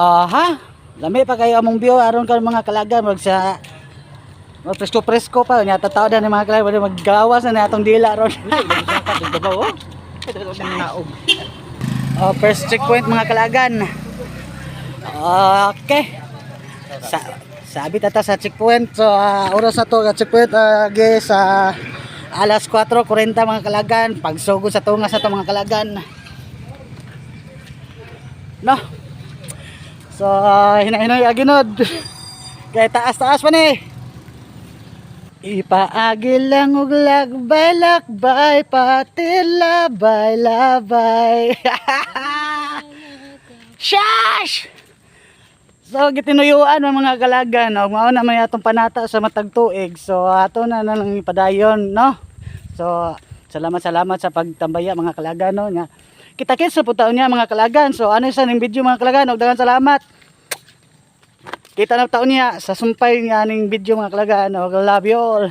Aha. Lami pa kayo among view aron ka mga kalagan mag sa mag presko presko pa nya tataw na ni mga kalagan maggawas na ni atong dila ron. Oh, first checkpoint, mga kalagan. Okay. Sa sabi tata sa checkpoint. So oras na to sa checkpoint ge sa alas 4:40, mga kalagan. Pagsugod sa tungas na to, mga kalagan. No. So hinay-hinay aginod. Kay taas-taas pa ni. Ipaagil lang og lakbay lakbay pati labay labay. Shush! So gitinuyuan mga kalagan, og mao na may atong panata sa matag tuig. So ato na na lang ipadayon, no. So salamat, salamat sa pagtambaya, mga kalagan, no, nga. Kita-kits sa putaon niya, mga kalagan. So ano sa ning video, mga kalagan, og daghang salamat. Kita na taon niya sa sumpay nga ning video, mga kalagan, og love you all.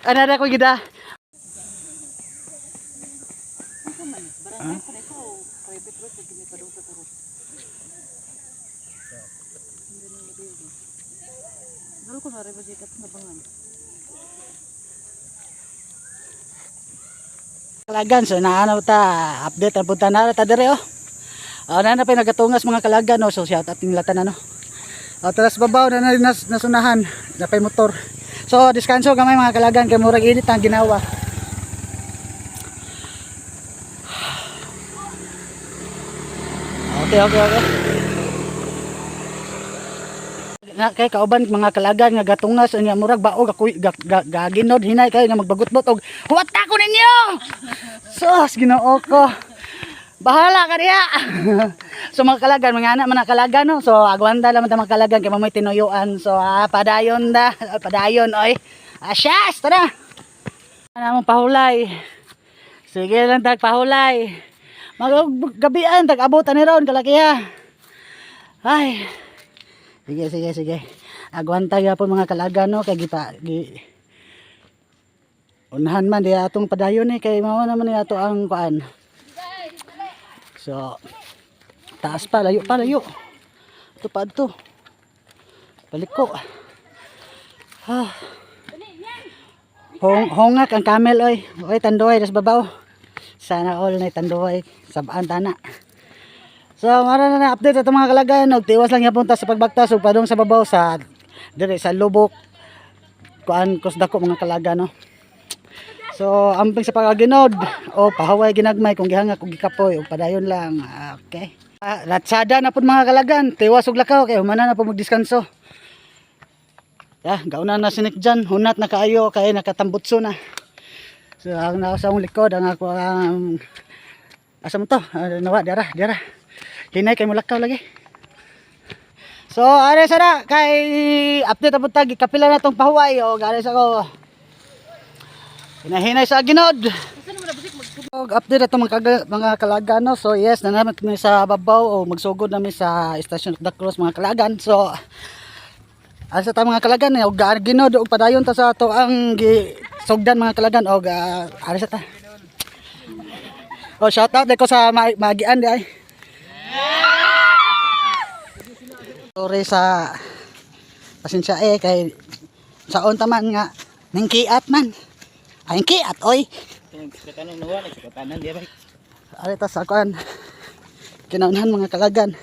Ano na ko gida? Kalagan, so naano ta update ang punta na ta dire oh. Oh, na na pa nagatungas, mga kalagan, oh. So shout out ning latan ano. Oh, taras babaw na na nasunahan na pay motor. So diskanso gamay, mga kalagan, kay murag init ang ginawa. Okay. Na kay kauban, mga kalagan, nga gatungas nya murag baog ako gaginod hinay kay nga magbagot-bot og huwat ko ninyo. Sus, Ginoo ko. Bahala ka diha. So mga kalagan, mga anak man kalagan, no. So agwanta lang ta, mga kalagan, kay mamoy tinuyuan. So padayon da, padayon oy. Asyas, tara. Ana mo pahulay. Sige lang tag pahulay. Magabian tag abot ani ron kalakiha. Ay. Sige, sige, sige. Agwanta gyapon, mga kalagan, no, kay gipa gi unahan man di atong padayon eh kay mao naman ni ato ang kuan. So taas pa, layo pa, layo. Ito pa to. Balik ko. Ah. Hongak ang camel oy. Oy, tanduay das babaw. Sana all na tanduay. Sabaan tana. So, mara na na update ato, mga kalagan. Og tiwas lang yapon ta sa pagbaktas ug padung sa babaw sa dire sa lubok. Kuan kus dako, mga kalagan, no. So, amping sa pagaginod o pahaway ginagmay kung gihangak og gikapoy ug padayon lang. Okay. Latsada na pud, mga kalagan. Tiwas ug lakaw kay humana na po magdiskanso. Ya, gauna na sinik dyan. Hunat na kaayo kay nakatambutso na. So, ang nasa sa akong likod, ang ako ang asa mo to? Nawa, dara, dara. Hinay kay mulakaw lagi. So, are sa na kay update abot ta gikapila na tong pahuway o gari sa ko. Hinahinay sa ginod. Og update ato mga kalagan, no. So yes, na naman kami sa babaw o magsugod nami sa Station of the Cross, mga kalagan. So asa ta, mga kalagan, og ginod og padayon ta sa ato ang gi sugdan, mga kalagan, og ari sa ta. Oh, shout out ko sa magian di ay. Sorry sa pasensya eh kay saon ta man nga ningkiat man. Ay kiat oy. Ari ta sa kuan. Kinaunhan, mga kalagan.